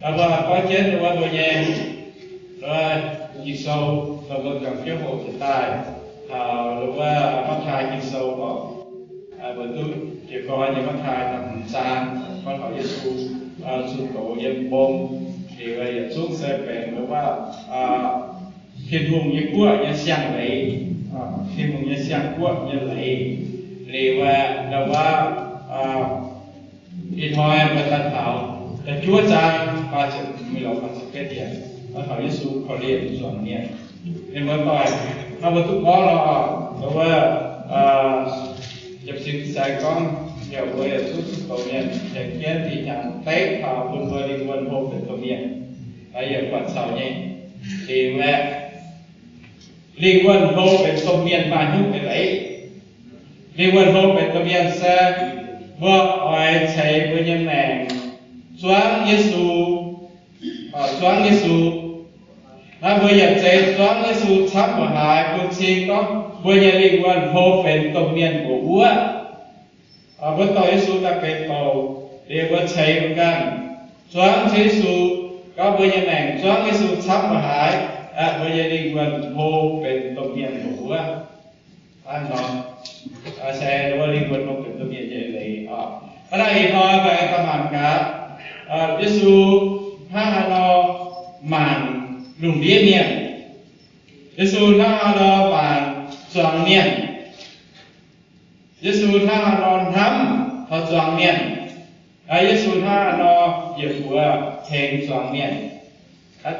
Mbuo gorngv jienv wuov mbuo nyei Ging-Sou, mbuo ganh jienv hoqc jienv daaih taux wuov Matv^taai Ging-Sou oc. Mbuo duqv jiez gorn nyei Matv^taai da'hmz zaang gorngv taux Yesu zunh douz yiem mbong, liuz yietc zungv se benx wuov Tin-Hungh nyei guoqv nyei siang-leiz, Tin-Hungh nyei siang-guoqv nyei leiz. Liuz ndau wuov ih hnoi mbuo daaih taux da'juov zaang faah ziepc hmz mingh lorz faah ziepc betv yiemc, gorngv taux Yesu korv-lienh zuangx mienh. Ninh mbuo doic, hnangv mbuo duqv gorngv nor, ndau wuov Janx-Singx Sai gorngv, heuc mbuo yietc zungv zunh douz mienh tengx jienv fih hnyangx dengv taux bun mbuo lingh wuonh hlo benx domh mienh. Yie buatc caux nyei, liuz aeqv, lingh wuonh hlo benx domh mienh maaih hnyouv eix leiz. Lingh wuonh hlo benx domh mienh se mbuo oix ceix mbuo nyei maengc zuangv Yesu, zuangv Yesu. Naaiv mbuo yaac zeiz zuangv Yesu camv mbuo haaix bun cing gorngv mbuo nyei lingh wuonh hlo benx domh mienh mbuoqc wuov. Mbuo dorh Yesu daaih benx bouc, liuz mbuo ceix mbuo ganh zuangv Yesu, gorngv mbuo nyei maengc zuangv Yesu camv mbuo haaix, mbuo nyei lingh wuonh hlo benx domh mienh mbuoqc wuov. Hnangv nor se mbuo lingh wuonh hlo benx domh mienh nyei leiz oc. Hnangv naaiv ih hnoi mbuo aengx daaih mangc gaax Yesu hnangv haaix nor maanc lungh ndiev mienh. Yesu hnangv haaix nor maanc zuangx mienh. Yesu hnangv haaix nor hnamv taux zuangx mienh. Yesu hnangv haaix nor yietc mbuox tengx zuangx mienh.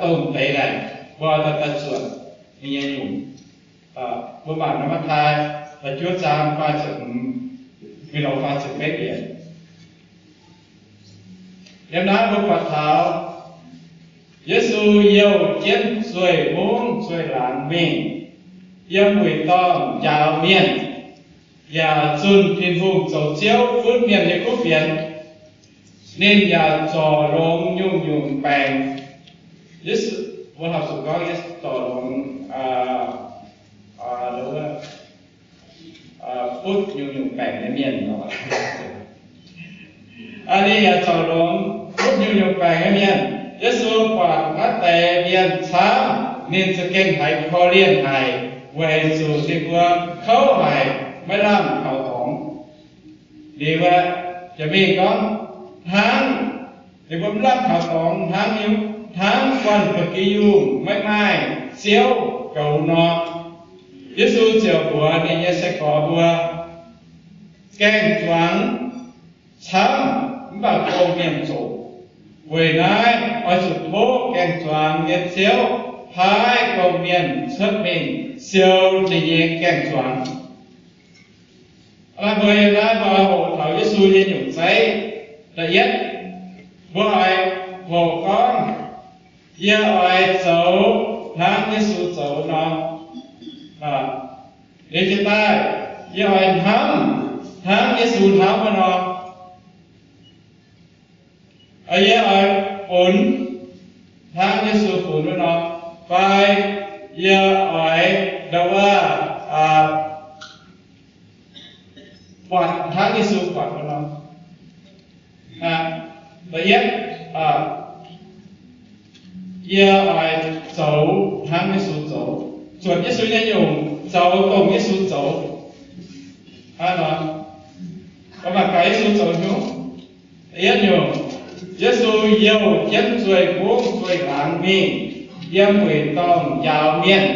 Dongh deix naaic mbuo daaih zuotc ninh nyei nyungc. Mbuo mangc Matv^taai da'juov zaang faah ziepc hmz mingh lorz faah ziepc betv yiemc. Yiem naaiv mbuo buatc taux Yesu youh jienv zueih mungv zueih laangz mingh, yiem wuic dorngh njaaux mienh, yaac zunh Tin-Hungh zoux Ziouv gunv mienh nyei kuv fienx. Ninh yaac zorc longx nyungc-nyungc baengc. Yesu, mbuo horpc zuqc gorngv Yesu zorc longx, butv nyungc-nyungc baengc nyei mienh. Ninh yaac zorc longx butv nyungc-nyungc baengc nyei mienh. Yesu buatc naaiv deix mienh camv, ninh za'gengh haiz korv-lienh haic, weic zuqc ninh mbuo kouv haic, maiv lamh kaux dorngx. Liuz aeqv, jiex mingh gorngv hnangv ninh mbuo mv lamh kaux dorngx hnangv nyungc, hnangv guanh ba'gi yungh maiv maaih ziouv goux nor, Yesu ziouc mbuox ninh nyei sai-gorx mbuo, gaengh zuangx camv mv baac gong-mienh zoqc. Weic naaiv oix zuqc tov gaengh zuangx nyei ziouv paaiv gong-mienh cuotv mingh siou ninh nyei gaengh zuangx. Hnangv naaiv mbuo yiem naaiv mbuo hoqc taux Yesu nyei nyungc zeiv. Da'yietv, mbuo oix hoqc gorngv, yie oix zoux hnangv Yesu zoux nor. Liuz jiez daaih, yie oix hnamv hnangv Yesu hnamv wuov nor. Yie oix funx hnangv Yesu funx wuov nor, fai yie oix ndau wuov buatc hnangv Yesu buatc wuov nor. Da'yietv, yie oix zoux hnangv Yesu zoux, zuotc Yesu nyei nyungc, zoux dongh Yesu zoux. Hnangv nor, mbuo mangc gaax Yesu zoux nyungc. Da'yietv nyungc, Yesu youh jienv zueih mbungv zueih laangz mingh, yiem wuic dorngh njaaux mienh,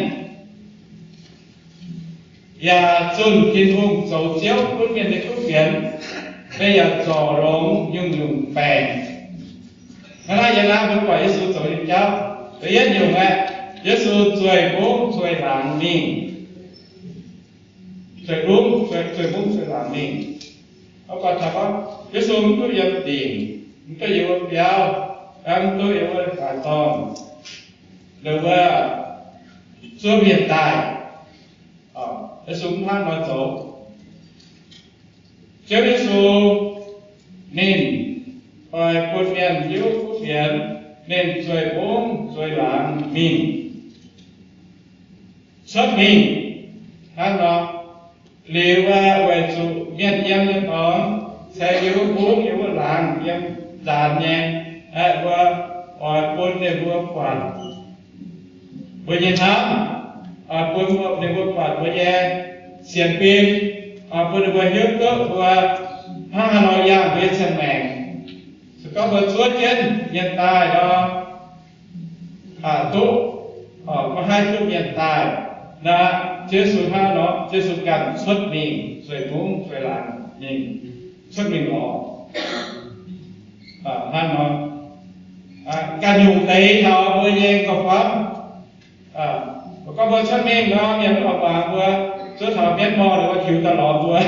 yaac zunh Tin-Hungh zoux Ziouv gunv mienh nyei kuv fienx, mv baac yaac zorc longx nyungc-nyungc baengc. Hnangv naaiv yiem naaiv mbuo buatc Yesu zoux nyei jauv. Da'yietv nyungc aeqv, Yesu zueih mbungv zueih laangz mingh, zueih mbungv, zueih mbungv zueih laangz mingh. Mbuo buatc taux gorngv Yesu mv duqv yiem dingc, mv duqv yiem wuov biauv, mv duqv yiem wuov faix-dorngh, ndongc wuov zuov mienh daaih. Yesu mv hnangv nor zoux. Ziouv Yesu ninh oix bun mienh hiuv kuv fienx, ninh zueih mbungv zueih laangz mingh, cuotv mingh hnangv nor. Liuz weic zuqc mienh yiem nyei dorngx se yiem wuov mbungv yiem wuov laangz yiem nzaanx nyei, mbuo oix bun ninh mbuo buatc mbuo nyei hnamv, oix bun ninh mbuo buatc mbuo nyei sienx fim, oix bun ninh mbuo hiuv duqv mbuo hnangv haaix nor yangh mbuo nyei ziangh maengc. Se gorngv mbuo zuov jienv mienh daaih nor, duqv, maiv haih duqv mienh daaih. Naaiv Yesu hnangv nor, Yesu ganh cuotv mingh zueih mungv zueih laangz mingh, cuotv mingh lorz. Hnangv nor, ganh nyungc deix taux mbuo nyei gorngv-famv. Gorngv mbuo cuotv mingh nor, mienh mv oix muangx mbuo, zuov taux mienv mor ninh mbuo tiux daaih lorz mbuo.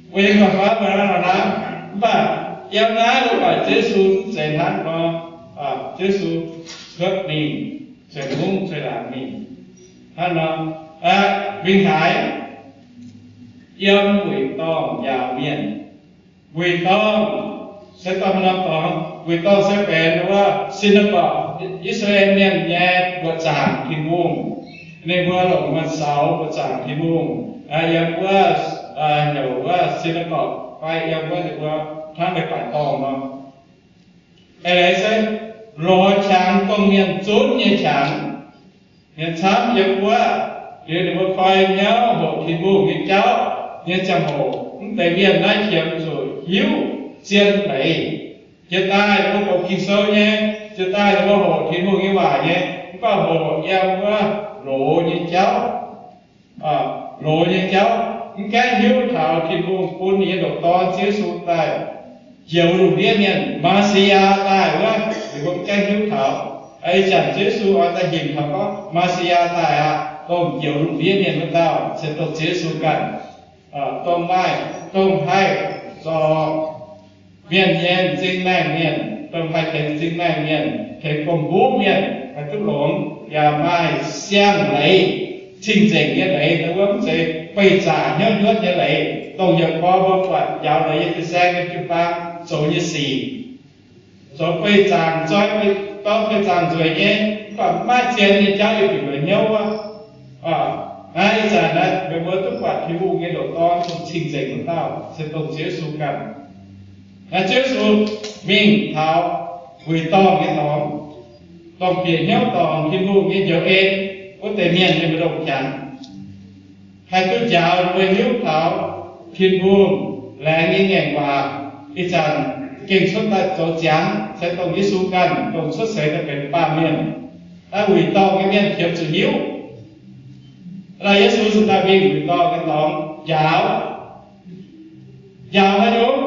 Mbuo nyei gorngv-famv mbuo hnangv nor hnamv. Mv baac yiem naaiv mbuo buatc Yesu mv zeiz hnangv nor. Yesu cuotv mingh zueih mungv zueih laangz mingh. Hnangv nor, mingh haaix? Yiem wuic dorngh njaaux mienh. Wuic dorngh se dorngh norm dorngx, wuic dorngh se benx wuov synagogue, I^saa^laa^en Mienh nyei mbuoqc zaangc Tin-Hungh. Ninh mbuo longc wuonh saux mbuoqc zaangc Tin-Hungh, yiem wuov, heuc wuov synagogue fai yiem wuov ninh mbuo hnangv leiz-baaix dorngh nor. Eix leiz se lorz qangx dongh mienh zunv nyei qangx. Mienh camv yiem wuov, liuz ninh mbuo koi hnyouv hoqc Tin-Hungh nyei jauv nyei ziangh hoc, mv deix mienh naaiv qiemx zuqc hiuv zien leiz. Jiex daaih ninh mbuo doqc Ging-Sou nyei, jiex daaih ninh mbuo hoqc Tin-Hungh nyei waac nyei, mv baac hoqc yiem wuov loz nyei jauv. Loz nyei jauv, mv gaengh hiuv taux Tin-Hungh bun ninh nyei ndoqc Dorn, Ziouv Yesu, daaih njoux lungh ndiev mienh, Maa^si^yaa, daaih wuov, ninh mbuo mv gaengh hiuv taux. Ih zanc Ziouv Yesu oix daaih hinc taux gorngv Maa^si^yaa daaih aqv, dongh njoux lungh ndiev mienh wuov dauh se dongh Ziouv Yesu ganh, dongh maaih, dongh haih zorc mienh nyei m'zing maengh mienh, dongh haih tengx m'zing maengh mienh, tengx gomh huv mienh haih duqv longx, yaac maaih siang-leiz, cing-nzengc nyei leiz, wuov mv zeiz beih zaangc hnyouv hnyuotv nyei leiz, dongh yietc borngv mbuo buatc njaaux leiz nyei fin-saeng nyei jiu-baang zoux nyei sic. Zoux beih zaangc nzoih, dorng beih zaangc nzueic nyei, mv baac maiv zien nyei jauv yiem mbuo hnyouv wuov. Naaiv ih zanc naaiv meih mbuo duqv buatc Tin-Hungh nyei ndoqc Dorn dongh cing-nzengc wuov dauh se dongh Ziouv Yesu ganh. Naaiv Ziouv Yesu mingh taux wuic dorngh nyei dorngx, dongh bieqc hnyouv dorngc Tin-Hungh nyei njoux en wuov deix mienh nyei mbu'ndongx jangx, haih duqv njaaux ninh mbuo hiuv taux Tin-Hungh laengz nyei ngaengc waac. Ih zanc gengh cuotv daaih zoux ziangx se dongh Yesu ganh dongh cuotv seix daaih benx baamh mienh. Naaiv wuic dorngh nyei mienh qiemx zuqc hiuv. Naaiv Yesu cingx daaih mingh wuic dorngh nyei dorngx njaaux. Njaaux haaix nyungc?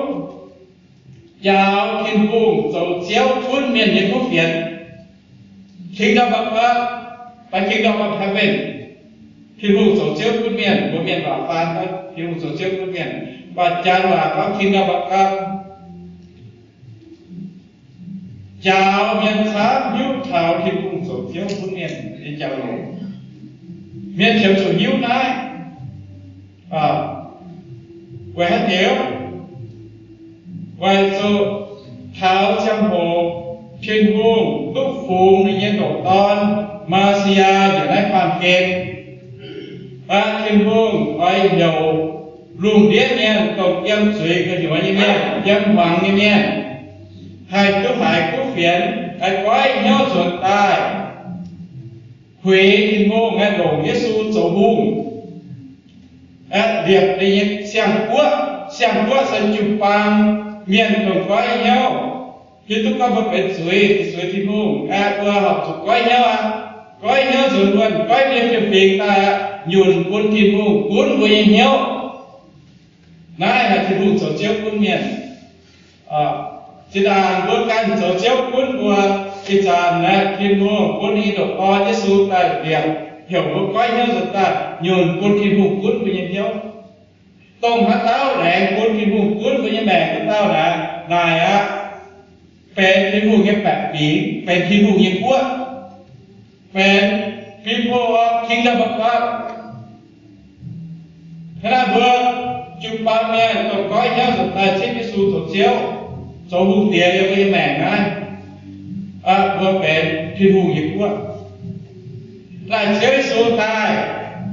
Njaaux Tin-Hungh zoux Ziouv gunv mienh nyei kuv fienx. Kingdom of God, by kingdom of heaven. Tin-Hungh zoux Ziouv gunv mienh, mbuo mienh waac faan, Tin-Hungh zoux Ziouv gunv mienh. Mv baac Janx waac gorngv kingdom of God. Njaaux mienh camv hiuv taux Tin-Hungh zoux Ziouv gunv mienh nyei jauv-louc. Mienh qiemx zuqc hiuv naaiv. Weic haaix diuc? Weic zuqc taux ziangh hoc Tin-Hungh duqv fungx ninh nyei ndoqc Dorn, Maa^si^yaa, njiec naaiv baamh gen. Aa, Tin-Hungh oix heuc lungh ndiev mienh, dongh yiem zuiz gu'nyuoz nyei mienh, yiem hmuangx nyei mienh, haih duqv haiz kuv fienx, haih goiv hnyouv nzuonx daaih, huix Tin-Hungh, haih longc Yesu zoux hungh, aeqv, liepc ninh nyei siang-guoqv. Siang-guoqv se jiu-baang mienh dongh goiv hnyouv, hiuv duqv gorngv mbuo benx zuiz, zuiz Tin-Hungh, aeqv, mbuo horpc zuqc goiv hnyouv aqv. Goiv hnyouv nzuonx wuonh, goiv mienh fiem-fingx daaih aqv, nyunc bun Tin-Hungh gunv mbuo nyei hnyouv. Naaiv haih Tin-Hungh zoux Ziouv gunv mienh. Zinh ndaangc mbuo ganh zoux Ziouv gunv mbuo, ih zanc naaiv Tin-Hungh bun ninh ndoqc Dorn Yesu daaih liepc, heuc mbuo goiv hnyouv nzuonx daaih, nyunc bun Tin-Hungh gunv mbuo nyei hnyouv. Dongh haaix dauh laengz bun Tin-Hungh gunv mbuo nyei maengc wuov dauh naaic, naaic aqv, benx Tin-Hungh nyei baeqc fingx, benx Tin-Hungh nyei guoqv, benx people of kingdom of God. Hnangv naaiv mbuo jiu-baang mienh dongh goiv hnyouv nzuonx daaih zipv Yesu zoux Ziouv, zoux hungh diex yiem mbuo nyei maengc naaiv, mbuo benx Tin-Hungh nyei guoqv. Daaih Ziouv Yesu daaih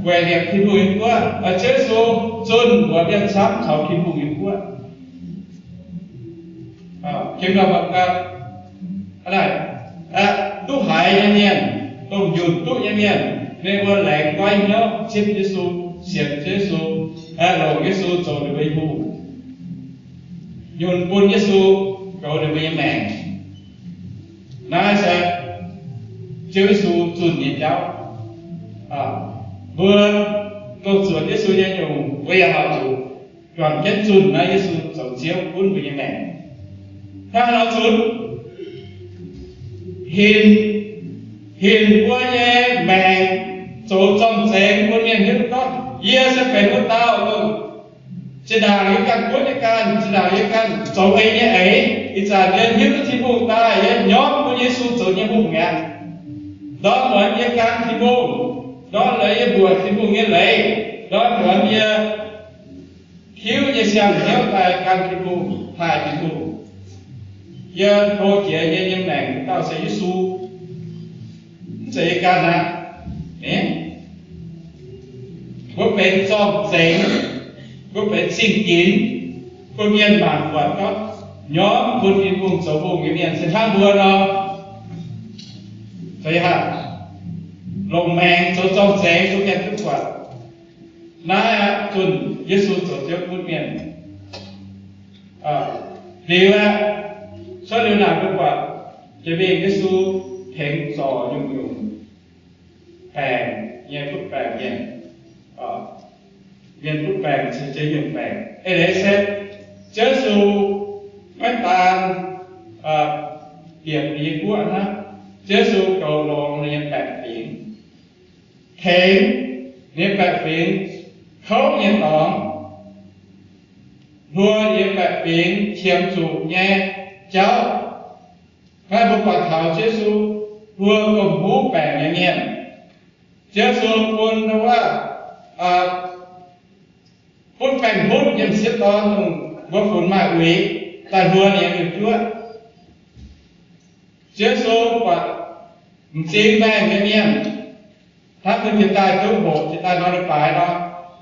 weic liepc Tin-Hungh nyei guoqv, Ziouv Yesu zunh mbuox mienh camv taux Tin-Hungh nyei guoqv. Kingdom of God. Hnangv naaic, Aqv, duqv haiz nyei mienh, dongh nyunc duqv nyei mienh, ninh mbuo laengz nqoi hnyouv zipv Yesu, sienx Yesu, aqv, longc Yesu zoux ninh mbuo nyei Hungh, nyunc bun Yesu goux ninh mbuo nyei maengc. Naaiv se Ziouv Yesu zunh nyei jauv. Aqv, mbuo dongh zuotc Yesu nyei nyungc, mbuo yaac haih zuqc juangc jienv zunh naaiv Yesu zoux Ziouv gunv mbuo nyei maengc. Hnangv nor zunc hinc, hinc mbuo nyei maengc zoux zorng-zengx bun mienh hiuv duqv gorngv yie se benx wuov dauh dongh zinh ndaangc yie ganh gunv nyei ganh, zinh ndaangc yie ganh zoux ei nyei eix. Ih zanc yie hiuv duqv Tin-Hungh daaih, yie nyormv bun Yesu zoux nyei Hungh mi'aqv. Ndortv muonz yie gan Tin-Hungh, ndortv muonz yie mbuoqc Tin-Hungh nyei leiz, ndortv muonz yie tiuv nyei siang-hnyouv daaih gan Tin-Hungh, taaih Tin-Hungh. Yie hlo jiex nyei, yie maengc dauh se Yesu. Mv zeiz yie ganh aqv. Mbuo benx zorng-zengx, mbuo benx zingh ginx, bun mienh mangc buatc gorngv nyormv bun Tin-Hungh zoux hungh nyei mienh se hnangv mbuo nor. Zeiz haic, longc maengc zoux zorng-zengx bun mienh duqv buatc. Naaiv aqv, zunh Yesu zoux Ziouv gunv mienh. Liuz aqv, cuotv liuz naaic mbuo buatc jiex mingh Yesu tengx zorc nyungc-nyungc baengc nyei butv baengc mienh. Mienh butv baengc caux jienv nyungc baengc. Eix leiz se Ziouv Yesu maiv daan bieqc ninh nyei guoqv hnangv, Ziouv Yesu goux longx ninh nyei baeqc fingx, tengx ninh nyei baeqc fingx kouv nyei dorngx, hluo ninh nyei baeqc fingx qiemx zuqc nyei jauv. Naaiv mbuo buatc taux Ziouv Yesu hluo gomh huv baengc nyei mienh. Ziouv Yesu bun wuov, butv baengc hutv yiem sieqv dorn dongh mbuo funx maaih uix daaih hluo ninh nyei juoqv. Ziouv Yesu buatc m'zing maengh nyei mienh, hnangv mbuo jiex daaih duqv hoqc, jiex daaih nor leiz-baaix nor,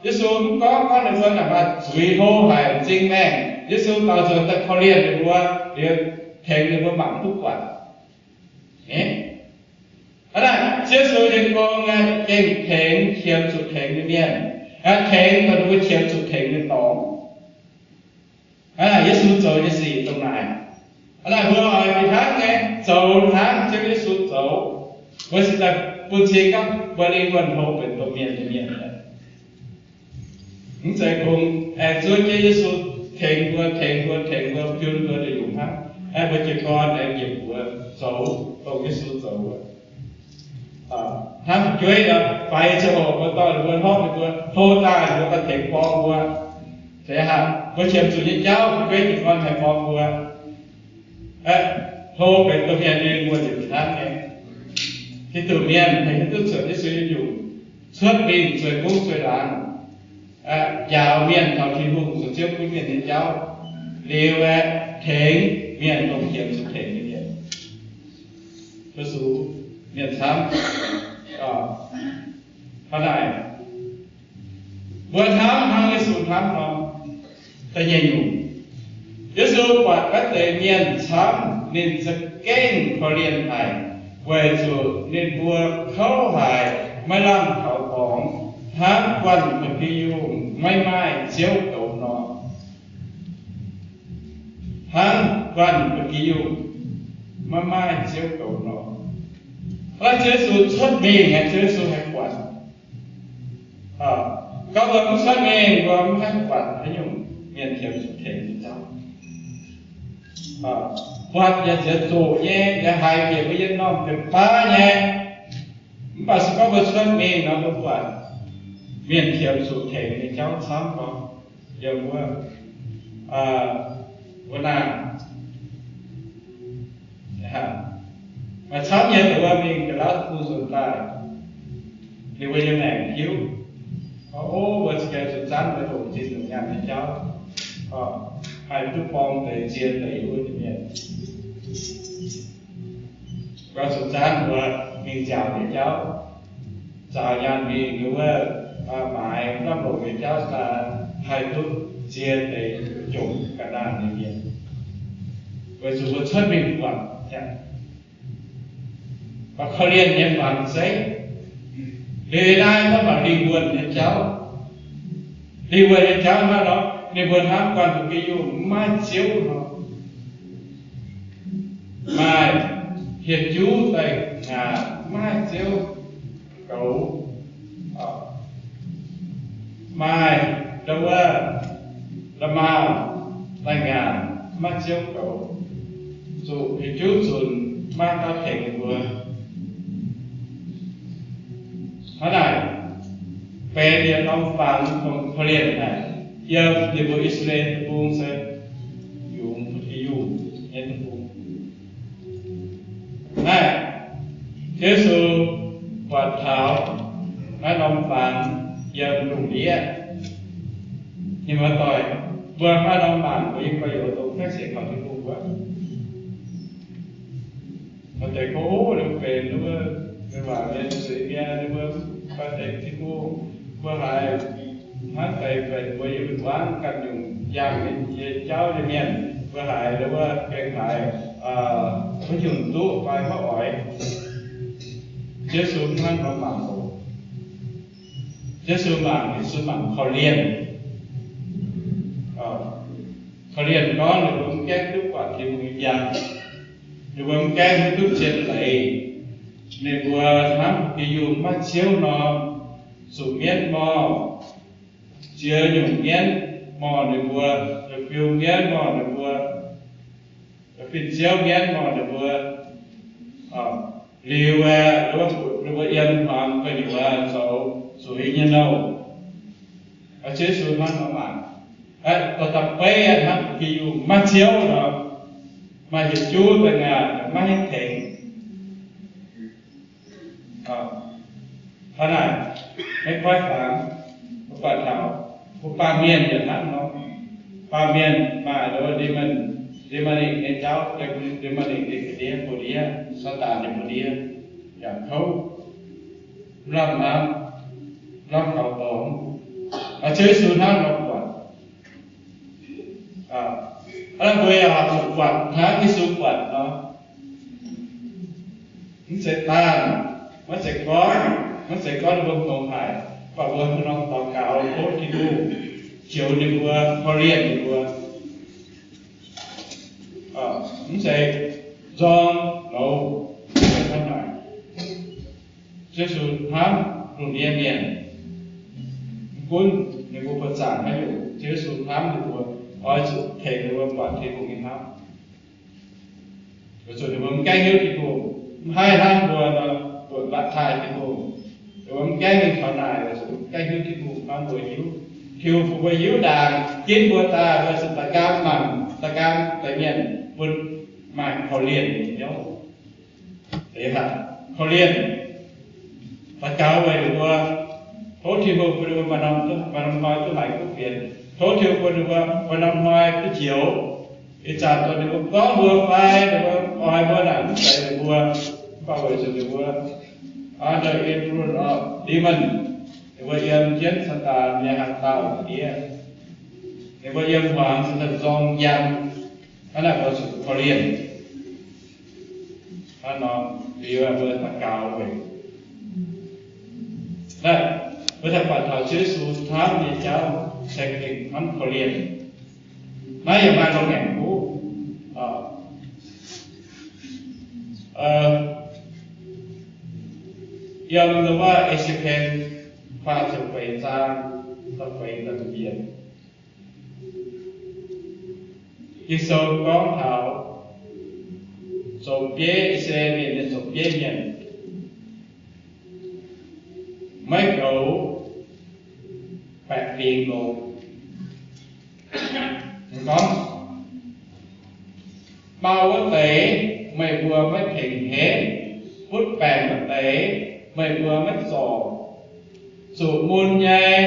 Yesu mv gorngv, gorngv ninh mbuo naaic maaih zuiz hlo haic m'zing maengh, Yesu daaux nzuonx daaih korv-lienh ninh mbuo, liuz tengx ninh mbuo mangc duqv buatc. Hnangv naaic, Ziouv Yesu nyei gong aeqv, gengh tengx qiemx zuqc tengx nyei mienh, tengx dongh ninh mbuo qiemx zuqc tengx nyei dorngx. Hnangv naaic Yesu zoux nyei sic dongh naaic. Hnangv naaic mbuo oix fih hnangv nyei zoux hnangv Ziouv Yesu zoux, mbuo cingx daaih bun cing gorngv mbuo lingh wuonh hlo benx domh mienh nyei mienh. Mv zeiz kungx aengx zuov jienv Yesu tengx mbuo, tengx mbuo, tengx mbuo, piun mbuo daaih yungz hnangv. Aeqv, mbuo jiez gorn aengx njiec mbuox zoux dongh Yesu zoux wuov. Hnangv fu'jueiv nor, faix ziangh hoc mbuo dorh ninh mbuo, hopv ninh mbuo, hlo daaih ninh mbuo daaih tengx borng mbuo. Zeiz haic, mbuo qiemx zuqc nyei jauv fu'jueiv jiez gorn haih borng mbuo. Aeqv, hlo benx domh mienh nyei mbuo liuz hnangv nyei. Giduc mienh haih hiuv duqv zuotc Yesu nyei nyungc, cuotv mingh zueih gungv zueih laangz, njaaux mienh taux Tin-Hungh zoux Ziouv gunv mienh nyei jauv, liuz aeqv, tengx mienh dongh qiemx zuqc tengx nyei mienh. Mbuo zuqc mienh camv. Hnangv naaic, mbuo hnamv hnangv Yesu hnamv nor, da'nyeic nyungc, Yesu buatc naaiv deix mienh camv, ninh za'gengh korv-lienh haic, weic zuqc ninh mbuo kouv haic, maiv lamh kaux dorngx, hnangv guanh ba'gi yungh maiv maaih ziouv goux nor. Hnangv guanh ba'gi yungh maiv maaih ziouv goux nor. Hnangv Ziouv Yesu cuotv mingh aeqv, Ziouv Yesu haih buatc. Gorngv mbuo mv cuotv mingh, mbuo mv haih buatc haaix nyungc mienh qiemx zuqc tengx nyei jauv. Buatc yaac nziex zoqc nyei, yaac haiz bieqc mbuo yiem norm jiepc baav nyei. Mv baac se gorngv mbuo cuotv mingh nor, mbuo buatc mienh qiemx zuqc tengx nyei jauv camv gorngv yiem wuov, wuov naaic. Maaih camv nyei dongh wuov mingh ga'naaiv bung nzunc daaih, ninh mbuo nyei maengc hiuv, o, mbuo za'gengh zuqc zanv mbuo longc zinh longc nyaanh nyei jauv, haih duqv borng deix, nzie deix wuov nyei mienh. Mbuo zuqc zanv mbuo mingh nziaauc nyei jauv, nzaaux nyaanh mingh wuov, maaiz lamh longc nyei jauv daaih, haih duqv nzie deix jomc ga'naanh nyei mienh, weic zuqc mbuo cuotv mingh buatc aqv. Mv baac korv-lienh nyei fangx zeiv, liuz naaiv mv baac lingh wuonh nyei jauv. Lingh wuonh nyei jauv hnangv nor, ninh mbuo hnamv guanh mbuo Giduc maiv Ziouv nor, maaih hieh juv daaih ngaanc maiv Ziouv goux, maaih ndau wuov la'maauh daaih ngaanc maiv Ziouv goux, zuqc hieh juv zunc maiv dauh tengx ninh mbuo. Hnangv naaic, benx yietc norm fangx dongh korv-lienh naaic, yiem ninh mbuo I^saa^laa^en Deic-Bung se yungz Giduc nyei deic-bung. Naaiv, Yesu buatc taux naaiv norm fangx yiem lungh ndiev, ninh mbuo doic, mbuo maaih norm mangc mbuo nyei gorx-youz dongh maiv sienx kaux Tin-Hungh wuov. Maaih deix gorngv, o, ninh benx wuov, benx waac mienh zuiz mienh, ninh mbuo maaih deix Tin-Hungh, mbuo haiz hnangv deix benx mbuo yiem wangv ganh nyungc yangh nyei jauv nyei mienh, mbuo haiz wuov gengh haiz maiv nyungc duqv fai maiv oix. Yesu mv hnangv nor mangc oc. Yesu mangc, Yesu mangc korv-lienh. Korv-lienh gorngv ninh mbuo mv gaengh duqv buatc Tin-Hungh nyei njang. Ninh mbuo mv gaengh duqv zien leiz. Ninh mbuo hnamv Giduc maiv Ziouv nor, zuqc mienv morh, ziex nyungc mienv morh ninh mbuo, da'fiu mienv morh ninh mbuo, fin-ziouv mienv morh ninh mbuo. Liuz aeqv, ninh mbuo yiem hmuangx gu'nyuoz zoux zuiz nyei nouh. Ziouv Yesu hnangv nor mangc, da'beiv hnangv Giduc maiv Ziouv nor, maaih hieh juv daaih ngaanc maiv haih tengx. Hnangv naaic, maiv koiv fangx, mbuo buatc taux mbuo baamh mienh yaac hnangv nor. Baamh mienh maaih ndie-, ndie-, ndie-, ndie-, nyei jauv, ndie-, ndie-, ndie-, ga'ndiev, buoz-ndiev, Saadaan nyei buoz-ndiev, yaac kouv, mv lamh hnamv, mv lamh kaux dorngx. Ziouv Yesu hnangv nor buatc. Hnangv mbuo yaac zuqc buatc hnangv Yesu buatc nor. Mv zeiz daanh, maiv zeiz goiv, maiv zeiz goiv ninh mbuo hngongx haic, mv baac mbuo hnangv nor daux gaux tov Tin-Hungh joux ninh mbuo, korv-lienh ninh mbuo. Mv zeiz nzorng loz hnangv naaic. Yesu hnamv lungh ndiev mienh, mv gunv ninh mbuo buoqc zaangc haaix nyungc, Yesu hnamv ninh mbuo, oix zuqc tengx ninh mbuo buatc Tin-Hungh nyei hnamv. Weic zuqc ninh mbuo mv gaengh hiuv Tin-Hungh, mv haih hnangv mbuo nor, buatc mbatc taaih Tin-Hungh. Ninh mbuo mv gaengh mingh taux naaic, weic zuqc mv gaengh hiuv Tin-Hungh hnangv mbuo hiuv. Tin-Hungh bun mbuo hiuv ndaangc, ginv mbuo daaih, mbuo zuqc daaih nqaang mangc, daaih nqaang deix mienh bun maaih korv-lienh nyei hnyouv. Korv-lienh daux gaux weic ninh mbuo, tov Tin-Hungh bun ninh mbuo maaih norm, maaih norm hnoi duqv maaic kuv fienx. Tov Tin-Hungh bun ninh mbuo maaih norm hnoi duqv njoux. Ih zanc dongh ninh mbuo gorngv mbuo fai ninh mbuo oix mbuo naaic, mv zeiz ninh mbuo, mv baac weic zuqc ninh mbuo under influence of demon, ninh mbuo yiem jienv Saadaan nyei hnaangx-daauh ndiev. Ninh mbuo yiem hmuangx se daaih nzorng njang, hnangv naaic mbuo zuqc korv-lienh. Hnangv nor, liuz mbuo daux gaux weic naaiv, mbuo daaih buatc taux Ziouv Yesu hnamv nyei jauv se gengh hnamv korv-lienh. Naaiv yaac maaih longx ngaengc kuv. Yiem wuov E^se^ken faah ziepc feix zaang, da'feix da'hmz yiemc. Ging-Sou gorngv taux zoux bieiv, I^saa^laa^en Mienh nyei zoux bieiv mienh maiv goux baeqc fingx longx. Gorngv, mau wuov deix meih mbuo maiv tengx henv, butv baengc wuov deix meih mbuo maiv zorc, zuqc mun nyei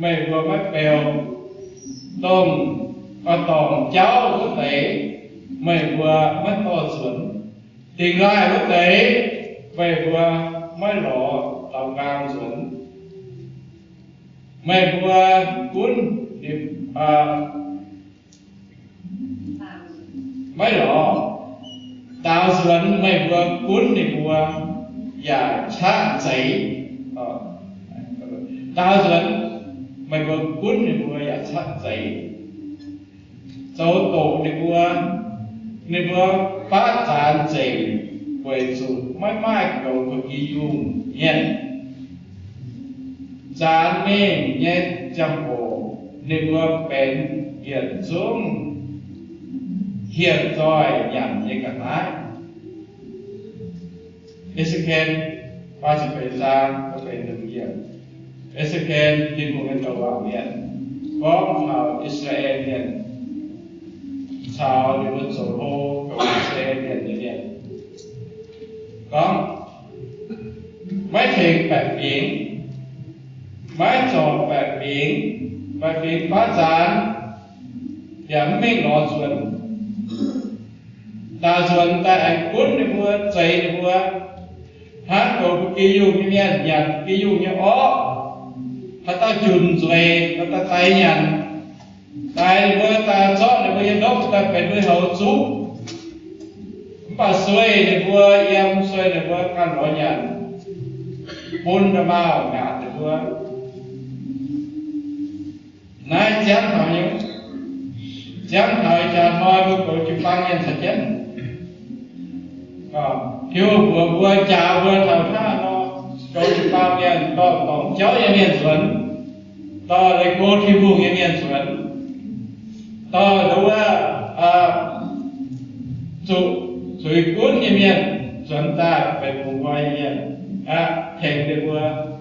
meih mbuo maiv beu, dongh, aa, dorngc jauv wuov deix meih mbuo maiv dorh nzuonx, dingh laaih wuov deix meih mbuo maiv lorz daux nqaang nzuonx. Meih mbuo gunv, aa, maiv lorz daux Daaux nzuonx meih mbuo gunv ninh mbuo yaac qaqv zeix. Daaux nzuonx meih mbuo gunv ninh mbuo yaac qaqv zeix. Zoux doqc ninh mbuo, ninh mbuo baav zaanx nzengc weic zuqc maiv maaih goux ba'gi yungh mienh. Zaanx mingh nyei ziangh hoc ninh mbuo benx yietc zungv hieh zoih nyanc nyei ga'naaiv. E^se^ken, E^se^ken, Tin-Hungh nyei douc waac mienh gorngv taux I^saa^laa^en Mienh caux ninh mbuo zoux hlo, I^saa^laa^en Mienh nyei mienh gorngv, maiv tengx baeqc fingx, maiv zorc baeqc fingx, baeqc fingx baav zaanx yaac mv mingh lorz nzuonx. Daaux nzuonx daaih aengx gunv ninh mbuo, zeix ninh mbuo, hnangv goux ba'gi yungh nyei mienh nyanc ba'gi yungh nyei orqv. Haaix dauh junc nzueic, haaix dauh daix nyanc, daix ninh mbuo, daaih zorqv ninh mbuo nyei ndopv daaih benx lui-houx zuqv. Mv baac sueih ninh mbuo yiem, sueih ninh mbuo ganh lorz nyanc, bun nda'maauh ngaatc ninh mbuo. Naaiv ziangv taux nyei, ziangv taux ih jaax hnoi mbuo goux jiu-baang mienh caux jienv. Tin-Hungh mbuox mbuo, njaaux mbuo taux hnangv nor, goux jiu-baang mienh, dorh dorngc jauv nyei mienh nzuonx, dorh leih go Tin-Hungh nyei mienh nzuonx, dorh wuov zuqc zuiz gunv nyei mienh nzuonx daaih, benx bungx nqoi nyei mienh, tengx ninh mbuo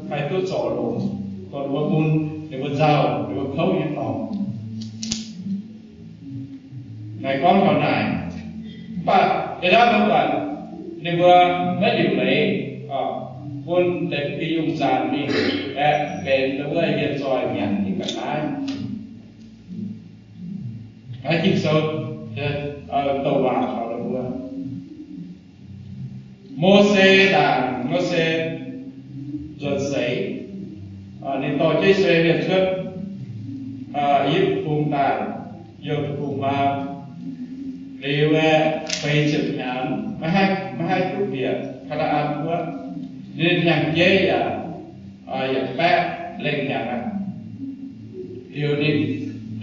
haih duqv zorc longc, dorh ninh mbuo bun ninh mbuo nzauh, ninh mbuo kouv nyei dorngx. Naaiv gorngv taux naaic, mv baac yie naaiv mbuo buatc ninh mbuo maiv liuc leiz, bun deix ba'gi yungh zaanx mingh aeqv, benx wuov hieh zoih nyanc nyei ga'naaiv. Naaiv Ging-Sou douc waac taux ninh mbuo. Mose ndaangc, Mose nzuonx seix, ninh dorh jienv I^saa^laa^en Mienh cuotv I^yipv Deic-Bung daaih, youh deic-bung maa, liuz aeqv, feix ziepc hnyangx maiv haih, maiv haih duqv bieqc Kaa^naa^an Guoqv. Ninh hnyangx-jeiv yaac, yaac baeqv lengh hnyangx aqv. Liuz ninh,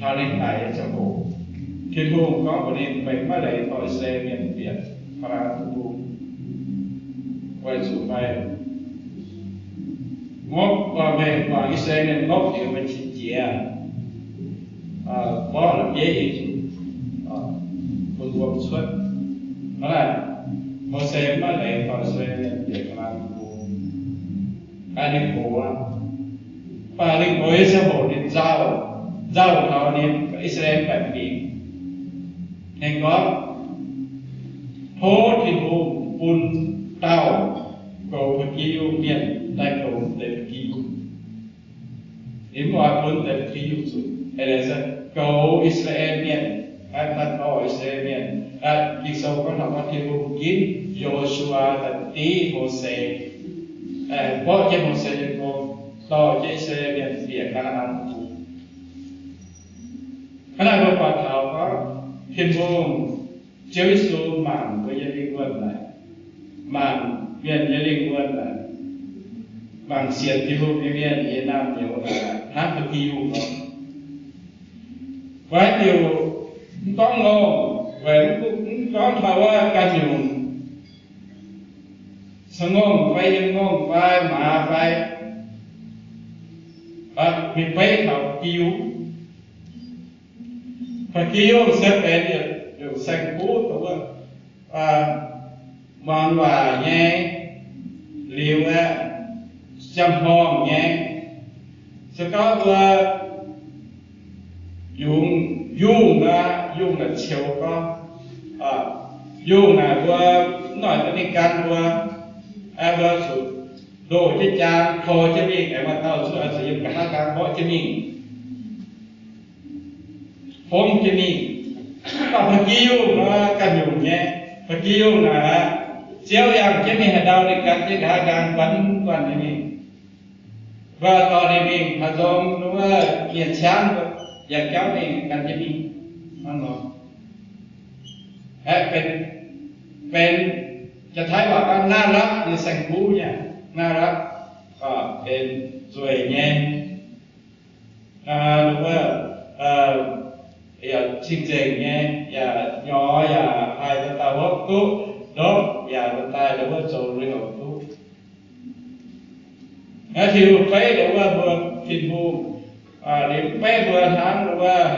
taux ninh daic nyei ziangh hoc, Tin-Hungh gorngv mbuox ninh, meih maiv leiz dorh I^saa^laa^en Mienh bieqc Kaa^naa^an Deic-Bung, weic zuqc meih ngopv, meih guangc I^saa^laa^en Mienh ngopv liuz meih qiex jiez, mborqv la'bieiv nyei zuqc bun wuom cuotv. Hnangv naaic, Mose maiv leiz dorh I^saa^laa^en Mienh bieqc Kaa^naa^an Deic-Bung. Ninh gox aqv. Mv baac ninh gox nyei ziangh hoc ninh nzauh, nzauh taux ninh I^saa^laa^en baeqc fingx. Ninh gorngv, tov Tin-Hungh bun dauh goux ba'gi yungh mienh daaih goux deix ba'gi yungh. Ninh mv oix bun deix ba'gi yungh zuqc, goux I^saa^laa^en Mienh, daaih dorh I^saa^laa^en Mienh. Ging-Sou gorngv taux gorngv Tin-Hungh ginv Yo^su^waa daaih div Mose, mborqv jienv Mose nyei gong, dorh jienv I^saa^laa^en Mienh bieqc Kaa^naa^an Deic-Bung. Hnangv naaic mbuo buatc taux gorngv Tin-Hungh, Ziouv Yesu mangc mbuo nyei lingh wuonh naaic, mangc mienh nyei lingh wuonh naaic, mangc sienx Tin-Hungh nyei mienh nyei naamh nyouz naaic hnangv ba'gi yungh nor. Weic haaix diuc mv gorngv ngongh, weic mv gorngv taux wuov ganh nyungc, se ngongh fai yiem ngongh fai maaz fai, mingh beiv taux ba'gi yungh. Ba'gi yungh se benx yietc nyungc saeng-kuv dongh wuov, muangx waac nyei, liuz aeqv, ziangh horngh nyei. Se gorngv mbuo yungz, yungh aqv, yungh naaic ceux gorngv, yungh naaic mbuo mv noic daaih mingh gan mbuo, mbuo zuqc ndoh jienv jaang, tor jienv mingh, aengx maaih dauh zungv oix zuqc yiem nqa'haav nqaang mborqv jienv mingh, fongv jienv mingh. Mv baac ba'gi yungh nor ganh nyungc nyei. Ba'gi yungh naaic, Ziouv yangh jienv mingh haaix ndau ninh gan jienv nqa'haav nqaang guanh guanh nyei mingh. Mbuo dorh ninh mingh haaix nzung, wuov mienh ciangv yangh jauv mingh gan jienv mingh. Hnangv nor, aeqv, benx benx, Janx-Taiv waac gorngv น่ารัก nyei saeng-kuv nyei, น่ารัก, benx nzueic nyei, wuov, yaac cing-nzengc nyei, yaac nyorx, yaac haih dauh dauh wuov duqv ndopv, yaac dauh dauh wuov zoux lui-houx duqv. Naaiv Tin-Hungh beiv ndongc wuov mbuo Tin-Hungh, ninh mv beiv mbuo hnangv ndongc wuov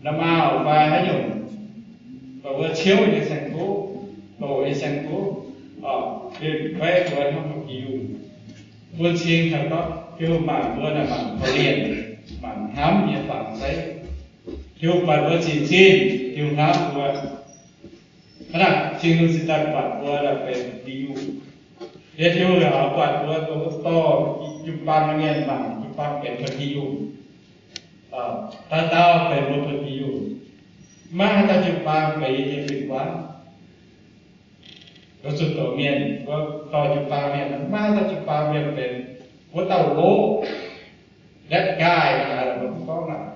normal fai haaix nyungc, ndongc wuov ciouv nyei saeng-kuv, doqc nyei saeng-kuv, ninh beiv mbuo hnangv Tin-Hungh bun cing taux gorngv Tin-Hungh mangc mbuo naaic mangc korv-lienh, mangc hnamv nyei fangx zeiv. Tin-Hungh buatc mbuo cing-cin, Tin-Hungh hnamv mbuo. Hnangv naaic Tin-Hungh cingx daaih buatc mbuo naaic benx Tin-Hungh. Yie Tin-Hungh yaac buatc mbuo dongh wuov dorh jiu-baang mienh mangc jiu-baang benx Tin-Hungh. Dauh dauh benx mbuo Tin-Hungh. Maiv haaix dauh jiu-baang benx yie nyei fingx-buangv. Mbuo zuqc doqc mienh, mbuo dorh jiu-baang mienh, maiv haaix dauh jiu-baang mienh benx wuov dauh loqv, that guy, mbuo mv gorngv naaic.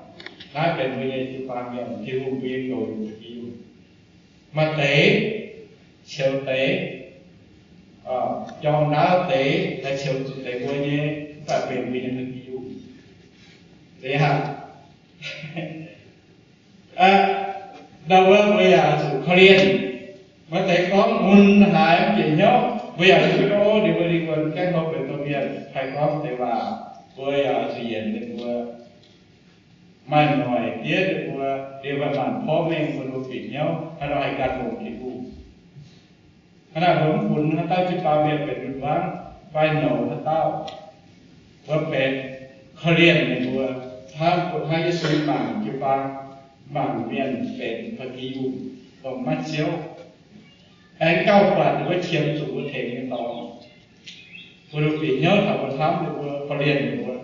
Naaiv benx mbuo nyei jiu-baang mienh, Tin-Hungh, mbuo nyei goux Tin-Hungh. Maaih deix, ceux deix, jorm ndaauv deix, haih ceux zuqc deix mbuo nyei, mv baac benx mbuo nyei Tin-Hungh. Deix haic. Ndau wuov mbuo yaac zuqc korv-lienh. Maaih deix gorngv mun haaix mv bieqc hnyouv, mbuo yaac zuqc gorngv, o, ninh mbuo, ninh mbuo gaengh hopv benx domh mienh. Haih gorngv deix waac, mbuo yaac zuqc yienc ninh mbuo. Maaih noic diev ninh mbuo, liuz maaih maanc porv mengh bun mbuo bieqc hnyouv, haaix nor haih gan longx Tin-Hungh. Hnangv naaic mbuo mv funx haaix dauh jiu-baang mienh benx fingx-buangv fai nouc haaix dauh, mbuo benx korv-lienh ninh mbuo, hnangv, hnangv Yesu mangc jiu-baang, mangc mienh benx Tin-Hungh, dongh maiv ziouv. Aengx gauh buatc ninh mbuo qiemx zuqc mbuo tengx nyei dorngx, bun ninh mbuo bieqc hnyouv taux mbuo hnamv ninh mbuo, korv-lienh ninh mbuo.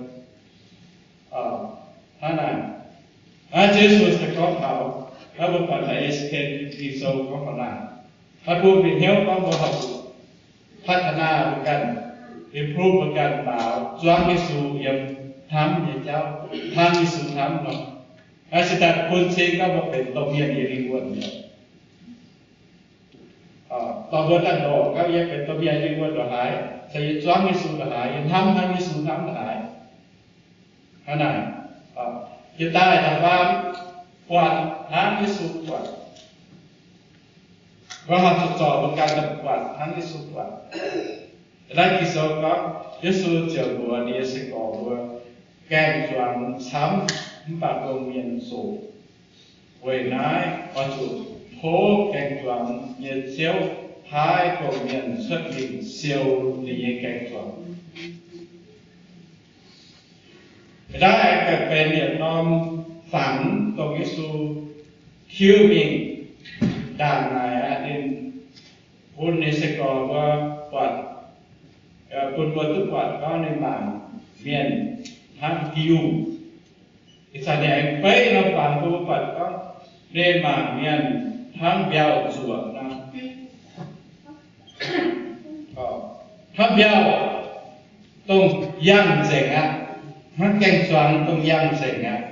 Hnangv naaic, naaiv Yesu se gorngv taux, naaiv mbuo buatc naaiv E S K Ging-Sou gorngv taux naaic, naaiv bun mbuo bieqc hnyouv gorngv mbuo horpc zuqc พัฒนา mbuo ganh, improve mbuo ganh, mbaaux zuangx Yesu yiem hnamv nyei jauv, hnamv Yesu hnamv nor. Naaiv se daaih bun cing gorngv mbuo benx domh mienh nyei lingh wuonh. Dorh mbuo daaih ndorqc gauh yie benx domh mienh nyei lingh wuonh ndongc haaix, se yie zuangx Yesu ndongc haaix, yie hnamv hnangv Yesu hnamv ndongc haaix. Hnangv naaic, jiex daaih da'faam, buatc hnangv Yesu buatc. Mbuo horpc zuqc zorc mbuo ganh daaih buatc hnangv Yesu buatc. Naaiv Ging-Sou gorngv, Yesu ziouc mbuox ninh nyei sai-gorx mbuo, gaeng-zuangx camv mv baac gong-mienh zoqc. Weic naaiv oix zuqc tov gaeng-zuangx nyei Ziouv paaiv gong-mienh cuotv mingh siou ninh nyei gaeng-zuangx. Naaiv aengx benx yietc norm fangx dongh Yesu tiuv mingh ndaangc naaic aqv. Ninh bun ninh nyei sai-gorx mbuo buatc, bun mbuo duqv buatc gorngv ninh mangc mienh hnangv diuh. Ih zanc ninh aengx beiv norm fangx bun mbuo buatc gorngv ninh mangc mienh hnangv mbiauh zuoqc nor. Hnangv mbiauh dongh yangh nzengc aqv. Hnangv gaeng-zuangx dongh yangh nzengc aqv.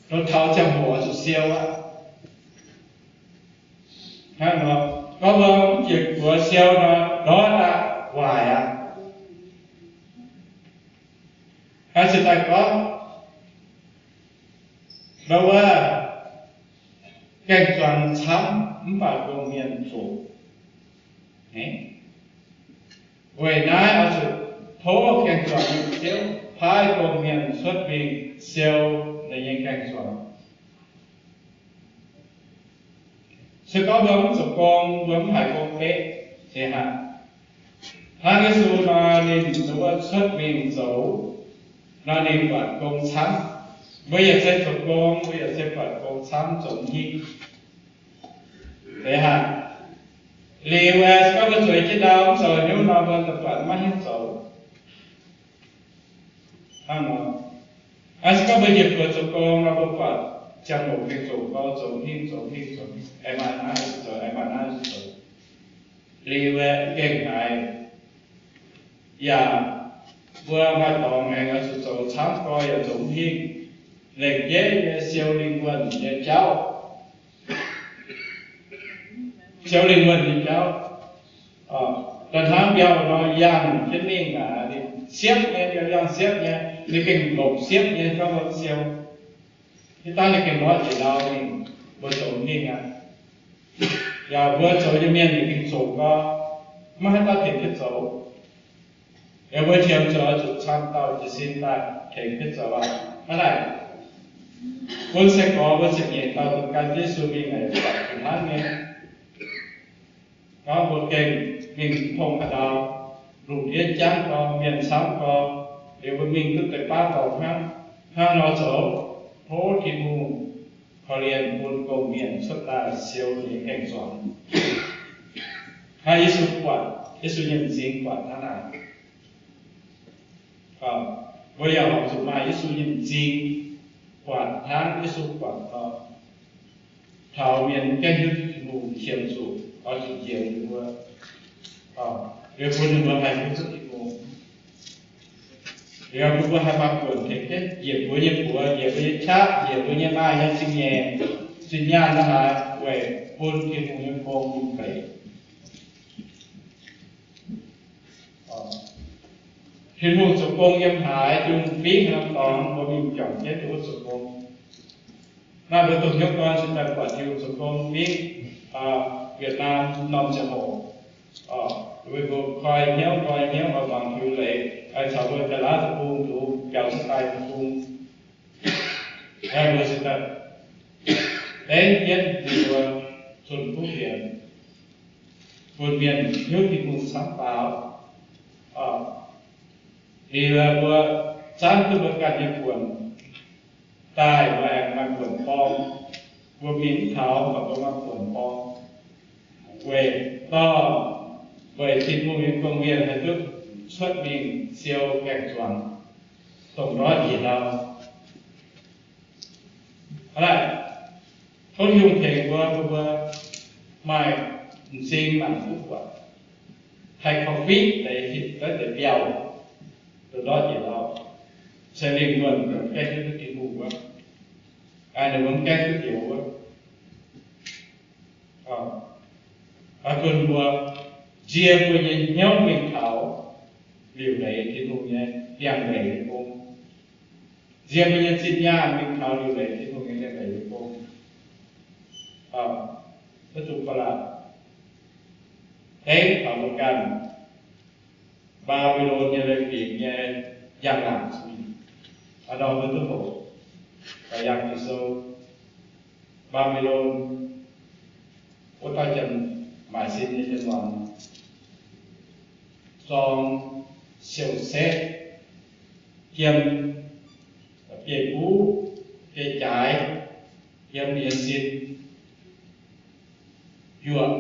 Dongh taux ziangh hoc zuqc siou aqv. Hnangv nor, gorngv mbuo mv jiex buoz siou nor, ndortv aqv, waaic aqv. Naaiv se daaih gorngv, ndau wuov, gaeng-zuangx camv mv baac gong-mienh zoqc. Weic naaiv oix zuqc tov gaeng-zuangx nyei Ziouv paaiv gong-mienh cuotv mingh siou ninh nyei gaeng-zuangx. Se gorngv mbuo mv zoux gong, mbuo mv haiz gong-beqv, se hnangv. Hnangv Yesu nor, ninh dongh wuov cuotv mingh zoux nor, ninh buatc gong camv. Mbuo yaac se zoux gong, mbuo yaac se buatc gong camv, zoux hingh. Se hnangv. Liuz aeqv, se gorngv mbuo zueiz jienv ndau mv zoux haaix nyungc nor, mbuo daaih buatc maiv hiuv zoux. Hnangv nor, se gorngv mbuo njiec buoz zoux gong nor, mbuo buatc ziangh hoc gengh zoux gong, zoux hingh, zoux hingh, zoux hingh, aengx maaih naaiv zoux, aengx maaih naaiv zoux. Liuz aeqv, gengh haiz yaac mbuo maaih dorngx aengx oix zuqc zoux camv gong yaac zoux hingh, lengc jeiv nyei siou lingh wuonh nyei jauv. siou lingh wuonh nyei jauv. Daaih hnangv mbiauh nor, yangh jienv mingh aqv, ninh siepv nyei, mbiauh yangh siepv nyei, ninh gengh longc siepv nyei gorngv mbuo siou. Ih dangh ninh gengh ndortv njiec ndau mingh, mbuo zoux mingh aqv. Yaac mbuo zoux nyei mienh ninh gengh zoqc gorx, maiv haih daaih tengx jienv zoux. Yaac mbuo qiemx zuqc oix zuqc camv dauh jiez sin daaih tengx jienv zoux aqv. Hnangv naaic, bun sai-gorx mbuo ziepc nyeic dauh dongh gan Yesu mingh naaic, fih hnangv nyei. Gorngv mbuo gengh mingh tong haaix ndau, lungh ndiev jangv gorx, mienh camv gorx, liuz mbuo mingh duqv deix baav dorngx hnangv, hnangv nor zoux, tov Tin-Hungh korv-lienh bun gong-mienh cuotv daaih siou nyei gaeng-zuangx. Hnangv Yesu buatc, Yesu nyei m'zing buatc hnangv naaic. Mbuo yaac horpc zuqc maaih Yesu nyei m'zing buatc hnangv Yesu buatc nor, taux mienh mv gaengh hiuv duqv Tin-Hungh, qiemx zuqc oix zuqc njoux ninh mbuo, liuz bun ninh mbuo haih hiuv duqv Tin-Hungh. Liuz bun mbuo haih maaih buonc tengx jienv njiec mbuo nyei buoz, njiec mbuo nyei qaqv, njiec mbuo nyei maaih nyei zingh nyeic, zinh nyaanh naaiv haaix, weic bun Tin-Hungh nyei gong lungh beic. Tin-Hungh zoux gong yiem haaix, Tin-Hungh fingx haaix norm dorngx, mbuo mingh juangc jienv Tin-Hungh zoux gong. Naaiv mbuo dongh hnyouv gorn se daaih buatc Tin-Hungh zoux gong fingx, Vietnam norm ziangh hoc, mbuo koi hnyouv, koi hnyouv, oix muangx Tin-Hungh leiz, caux mbuo daaih laauv deic-bung, Tin-Hungh biaux cuotv daaih deic-bung. Mbuo se daaih dengv jienv ninh mbuo zunh kuv fienx, bun mienh hiuv Tin-Hungh camv faaux. Liuz mbuo zanv duqv mbuo ganh nyei buonc daaih, mbuo aengx maaih buonc borng. Mbuo mingh mv taux, mv baac mbuo maaih buonc borng, weic dorh, weic Tin-Hungh nyei gong-mienh haih duqv cuotv mingh siou gaeng-zuangx, dongh ndortv njiec ndau. Hnangv naaic, tov Tin-Hungh tengx mbuo, bun mbuo maaih m'zing mangc duqv buatc, haih korv-fiqv deix, deix mbiauh, dongh ndortv njiec ndau, se lingh wuonh mv gaengh hiuv duqv Tin-Hungh wuov, ninh mbuo mv gaengh duqv njoux wuov. Bun mbuo nzie mbuo nyei hnyouv mingh taux liuc leiz Tin-Hungh nyei ndiangx-leiz nyei gong. Nzie mbuo nyei zinh nyaanh mingh taux liuc leiz Tin-Hungh nyei ndiangx-leiz nyei gong. Mv dungx ba'laqc dengv taux mbuo ganh Mbaa^mbi^lon nyei leiz-fingx nyei njang-laangc. Aa, ndorm mbuo duqv hoqc daaih yangh Ging-Sou, Mbaa^mbi^lon wuov dauh janx-maaic sin nyei janx-muangz, zorng siou-setv, jiem, bieiv-buv, bieiv-jaaix, jiem nyei sin, yuoqc,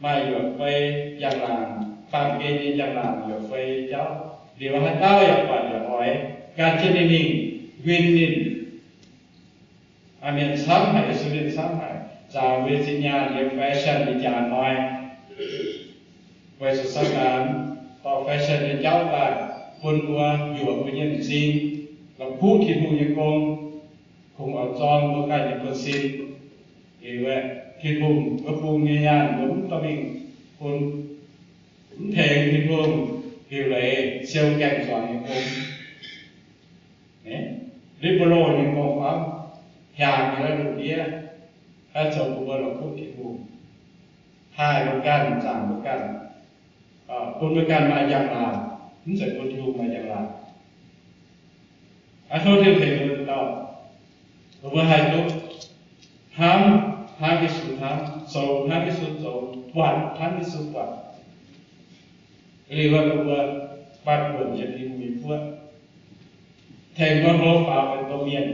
maaih yuoqc fei njang-laangc, baamh gen nyei njang-laangc yuoqc fei jauv. Liuz haaix dauh yaac buatc yaac oix gan jienv ninh mingh win ninh. Mienh camv haic, Yesu mienh camv haic, nzaaux mbuo nyei zinh nyaanh yiem fashion nyei jaax hnoi, weic zuqc Saadaan dorh fashion nyei jauv daaih bun mbuo yuoqc mbuo nyei m'zing, la'kuqv Tin-Hungh nyei gong, kungx oix zorng mbuo ganh nyei buonv-sin. Liuz aeqv, Tin-Hungh wuov bung nyei nyaanh mbuo mv dorh mingh bun, mv tengx Tin-Hungh liuc leiz siou gaeng-zuangx nyei gong. Libro nyei gong-famv hiaangx nyei la'luc ndiev, daaih zoux bun mbuo la'kuqv Tin-Hungh, taaih mbuo ganh, zaangc mbuo ganh, bun mbuo ganh maaih njang-laangc, mv zeiz bun Tin-Hungh maaih njang-laangc. Aa, tov Tin-Hungh tengx mbuo dauh, mbuo haih duqv hnamv hnangv Yesu hnamv, zoux hnangv Yesu zoux, buatc hnangv Yesu buatc. Liuz mbuo baamh buonc yiem Tin-Hungh nyei guoqv, tengx mbuo hlo faaux benx domh mienh,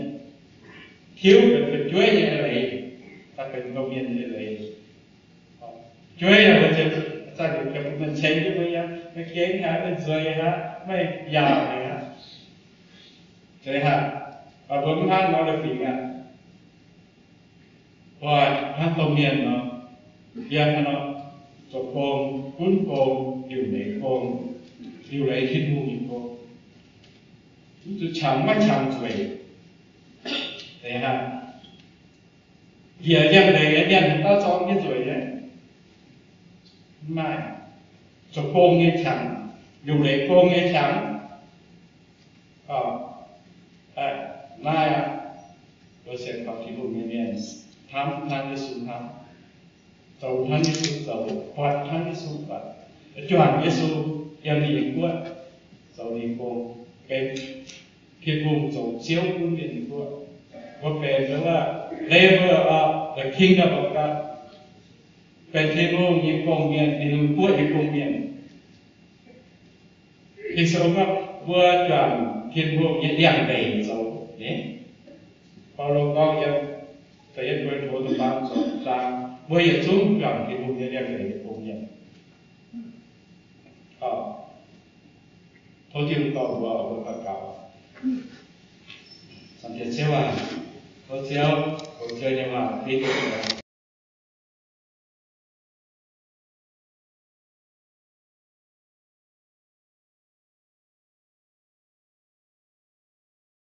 tiuv benx fu'jueiv nyei leiz, daaih benx domh mienh nyei leiz. Jueiv yaac mbuo ziouc, zanc yietc bun mienh ceng jienv mbuo nyei, maiv gengh haic, maiv nzueiz haic, maiv yaauc haic aqv. Zeiz haic, mv baac mbuo mv hnangv nor deix fingx aqv. Mbuo hnangv domh mienh nor, yie hnangv nor zoux gong, gunv gong, liuc leiz gong, liuc leiz Tin-Hungh nyei gong, mv zuqc qangx maiv qangx zueiz. Zeiz haic, njiec ndiangx-leiz nyei mienh haaix dauh zorng jienv nzueic nyei? Maaih zoux gong nyei qangx, liuc leiz gong nyei qangx. Naaiv aqv, mbuo sienx kaux Tin-Hungh nyei mienh hnamv hnangv Yesu hnamv, zoux hnangv Yesu zoux, buatc hnangv Yesu buatc, juangc Yesu yiem ninh nyei guoqv zoux ninh gong, benx Tin-Hungh zoux Ziouv gunv mienh nyei guoqv. Mbuo benx, mbuo labour of the kingdom of God, benx Tin-Hungh nyei gong-mienh, Tin-Hungh guoqv nyei gong-mienh. Ging-Sou gorngv mbuo juangc Tin-Hungh nyei liangx-ndeic zoux. Baulo gorngv yiem da'yietv Ko^lin^to da'faam zaang, mbuo yietc zungv juangc Tin-Hungh nyei liangx-ndeic nyei gong-mienh. Tov Tin-Hungh dorh mbuo, mbuo daux gaux. Ziouv aac, tov Ziouv, tov Ziouv nyei waac fingx